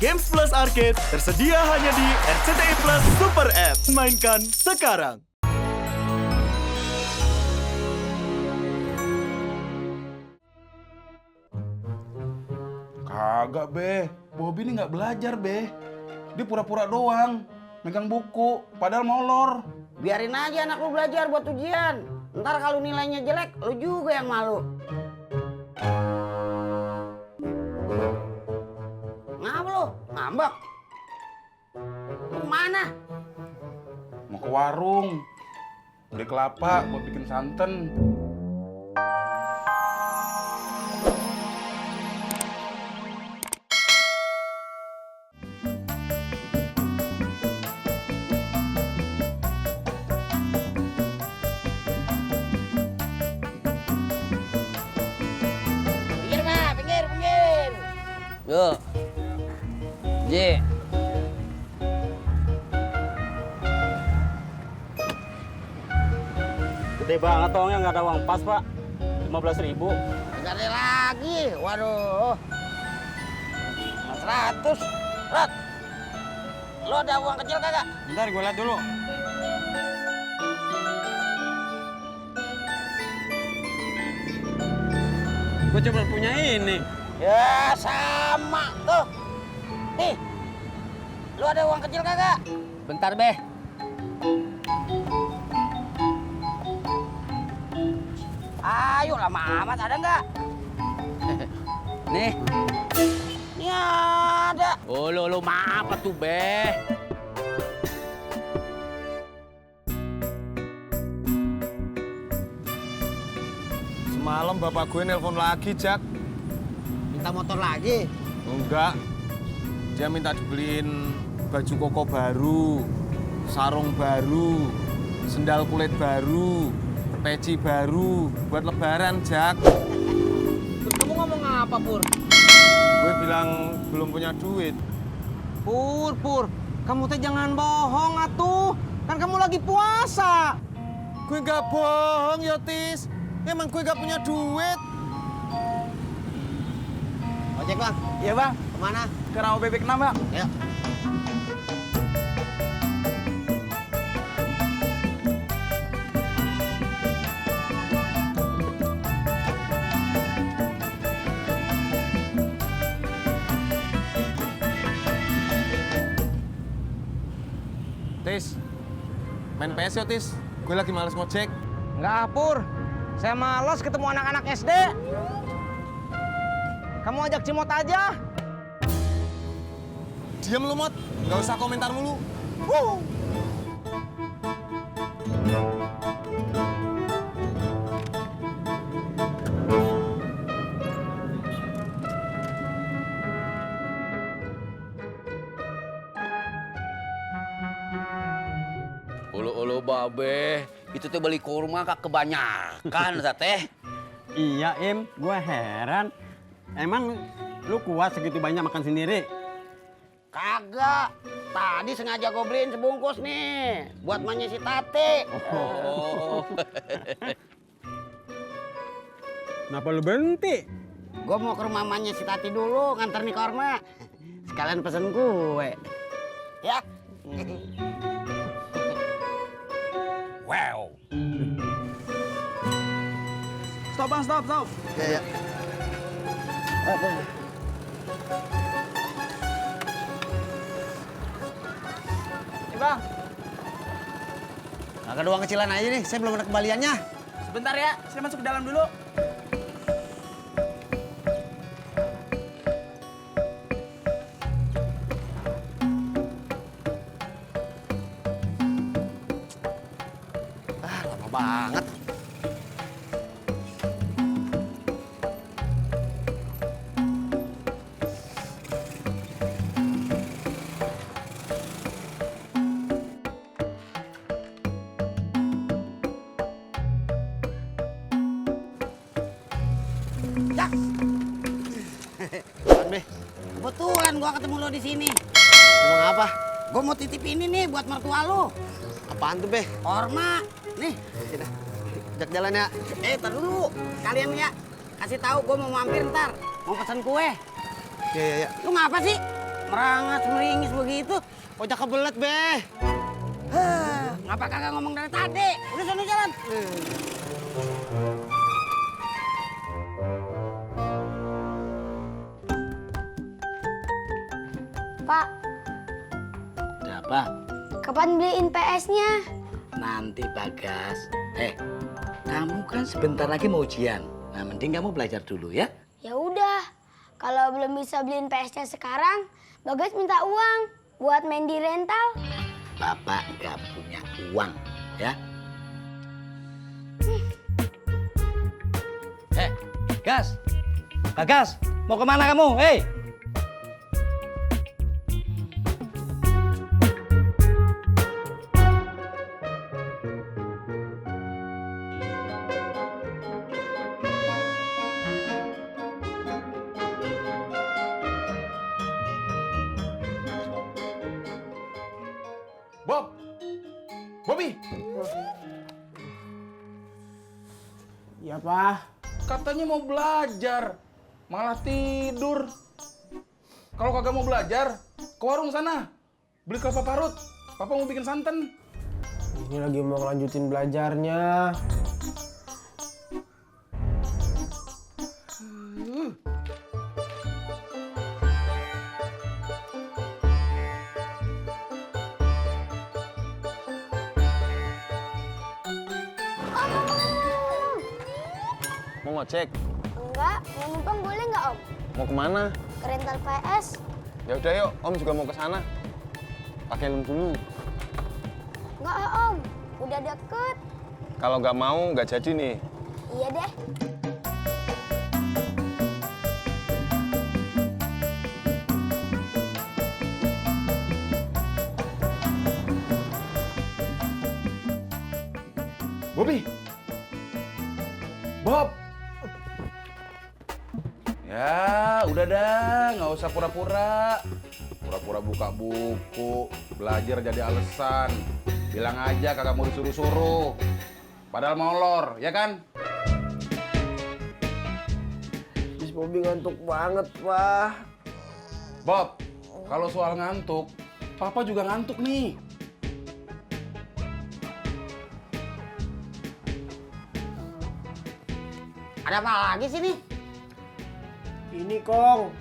Games Plus Arcade tersedia hanya di RCTI Plus Super App. Mainkan sekarang. Kagak, Be. Bobby ini nggak belajar, Be. Dia pura-pura doang, megang buku, padahal molor. Biarin aja anak lu belajar buat ujian. Ntar kalau nilainya jelek, lu juga yang malu. Ngapa lu? Ngambek? Lu kemana? Mau ke warung, beli kelapa buat bikin santan. Pinggir, Pak. Pinggir, pinggir. Yuk. Ji. Gede banget tongnya, nggak ada uang pas, Pak. 15.000. Nggak ada lagi. Waduh. 100. Rat. Lu ada uang kecil kagak? Bentar, gue lihat dulu. Gue cuma punya ini. Ya sama tuh. Nih. Lu ada uang kecil kagak? Bentar, Beh. Ayo lama amat ada nggak? Nih. Ini ada. Oh, lu maaf tuh, Beh. Semalam bapak gue nelpon lagi, Jak. Minta motor lagi. Enggak. Dia minta dibeliin baju koko baru, sarung baru, sendal kulit baru, peci baru buat lebaran, Jak. Kamu ngomong apa, Pur? Gue bilang belum punya duit. Pur. Kamu teh jangan bohong atuh. Kan kamu lagi puasa. Gue nggak bohong, ya, Tis. Emang gue nggak punya duit. Ojek bang. Iya, Bang. Kemana? Ke rawa bebek 6, Bang. Yuk. Tis, main PS ya, Tis. Gue lagi males ngojek. Nggak, Pur. Saya malas ketemu anak-anak SD. Kamu ajak Cimot aja. Diam lu, Mot. Nggak usah komentar mulu. Ulu babe, itu teh beli kurma kak kebanyakan, teh. Iya, Im. Gue heran. Emang lu kuat segitu banyak makan sendiri? Kagak. Tadi sengaja gue beliin sebungkus nih. Buat emaknya si Tati. Oh. Kenapa lu berhenti? Gue mau ke rumah emaknya si Tati dulu. Nganter nih korma. Sekalian pesen kue. Ya. Wow. Stop, Bang. Stop. Ya. Bang. Nah, ada uang kecilan aja nih, saya belum ada kembaliannya. Sebentar ya, saya masuk ke dalam dulu. Lama banget. Jak. Apaan, Be? Kebetulan gue ketemu lo di sini. Emang apa? Gue mau titip ini nih buat mertua lo. Apaan tuh, Be? Korma. Nih. Sini. Jak jalan ya. Tar dulu. Kalian ya. Kasih tahu gue mau mampir ntar. Mau pesan kue. Iya. Lu ngapa sih? merangas meringis begitu. Ojak kebelet, Be. Ngapa kagak ngomong dari tadi? Udah sana jalan. Pak, Ada apa? kapan beliin PS-nya? Nanti, Bagas. Kamu kan sebentar lagi mau ujian. Nah, mending kamu belajar dulu ya. Ya udah, kalau belum bisa beliin PS-nya sekarang, Bagas minta uang buat main di rental. Bapak nggak punya uang, ya. Gas! Bagas, mau kemana kamu? Hei! Bob! Bobby! Iya, Pak. Katanya mau belajar, malah tidur. Kalau kagak mau belajar, ke warung sana. Beli kelapa parut. Papa mau bikin santan. Ini lagi mau ngelanjutin belajarnya. Mau ngecek? Enggak, mau numpang boleh nggak Om? Mau kemana? Ke rental PS. Ya udah yuk, Om juga mau ke sana. Pakai helm dulu. Enggak Om, udah deket. Kalau nggak mau, nggak jadi nih. Iya deh. Bobby! Bob! Ya, udah dah, nggak usah pura-pura. Pura-pura buka buku, belajar jadi alasan. Bilang aja kagak mau disuruh-suruh. Padahal molor, ya kan? Bis Bobby ngantuk banget, Pak. Bob, kalau soal ngantuk, Papa juga ngantuk nih. Ada apa lagi sih nih? Ini, Kong.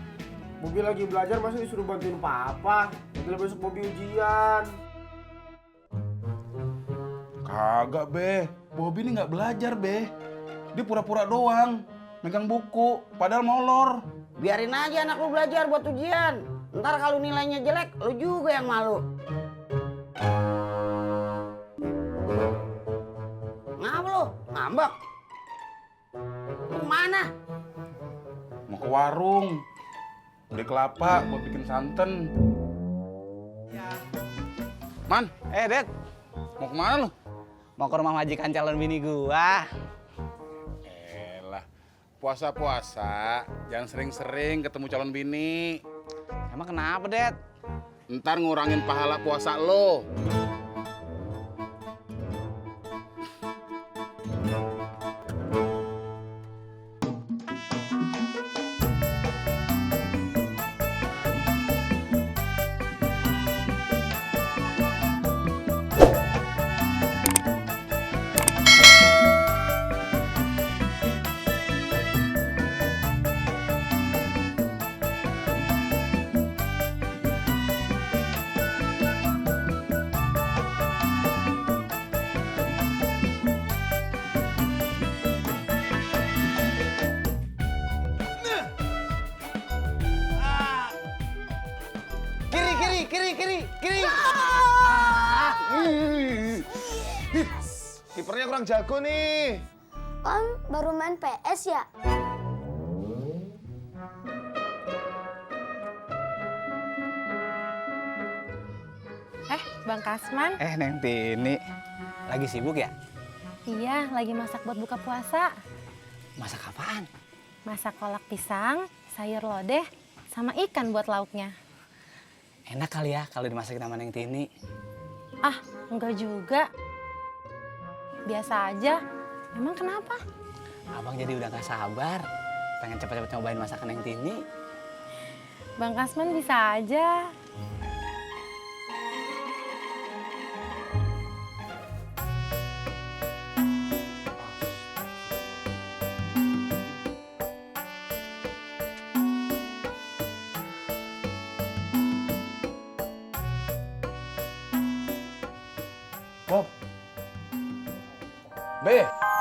Bobby lagi belajar, masa disuruh bantuin Papa? Padahal besok Bobby ujian. Kagak, Be. Bobby ini nggak belajar, Be. Dia pura-pura doang, megang buku, padahal molor. Biarin aja anak lu belajar buat ujian. Ntar kalau nilainya jelek, lu juga yang malu. Ngapa lu? Ngambek? Lu kemana? Mau ke warung, beli kelapa buat bikin santan. Man, Dad. mau kemana lu? Mau ke rumah majikan calon bini gua. Elah, puasa-puasa, jangan sering-sering ketemu calon bini. Emang kenapa, Dad? Ntar ngurangin pahala puasa lo. Kiri. Kipernya kurang jago nih. Om baru main PS ya? Bang Kasman? Neng Tini. Lagi sibuk ya? Iya, lagi masak buat buka puasa. Masak apaan? Masak kolak pisang, sayur lodeh, sama ikan buat lauknya. Enak kali ya kalau dimasakin sama Neng Tini. Ah, enggak juga. Biasa aja. Emang kenapa? Abang jadi udah gak sabar. Pengen cepet-cepet nyobain masakan Neng Tini. Bang Kasman bisa aja. Bob. Be.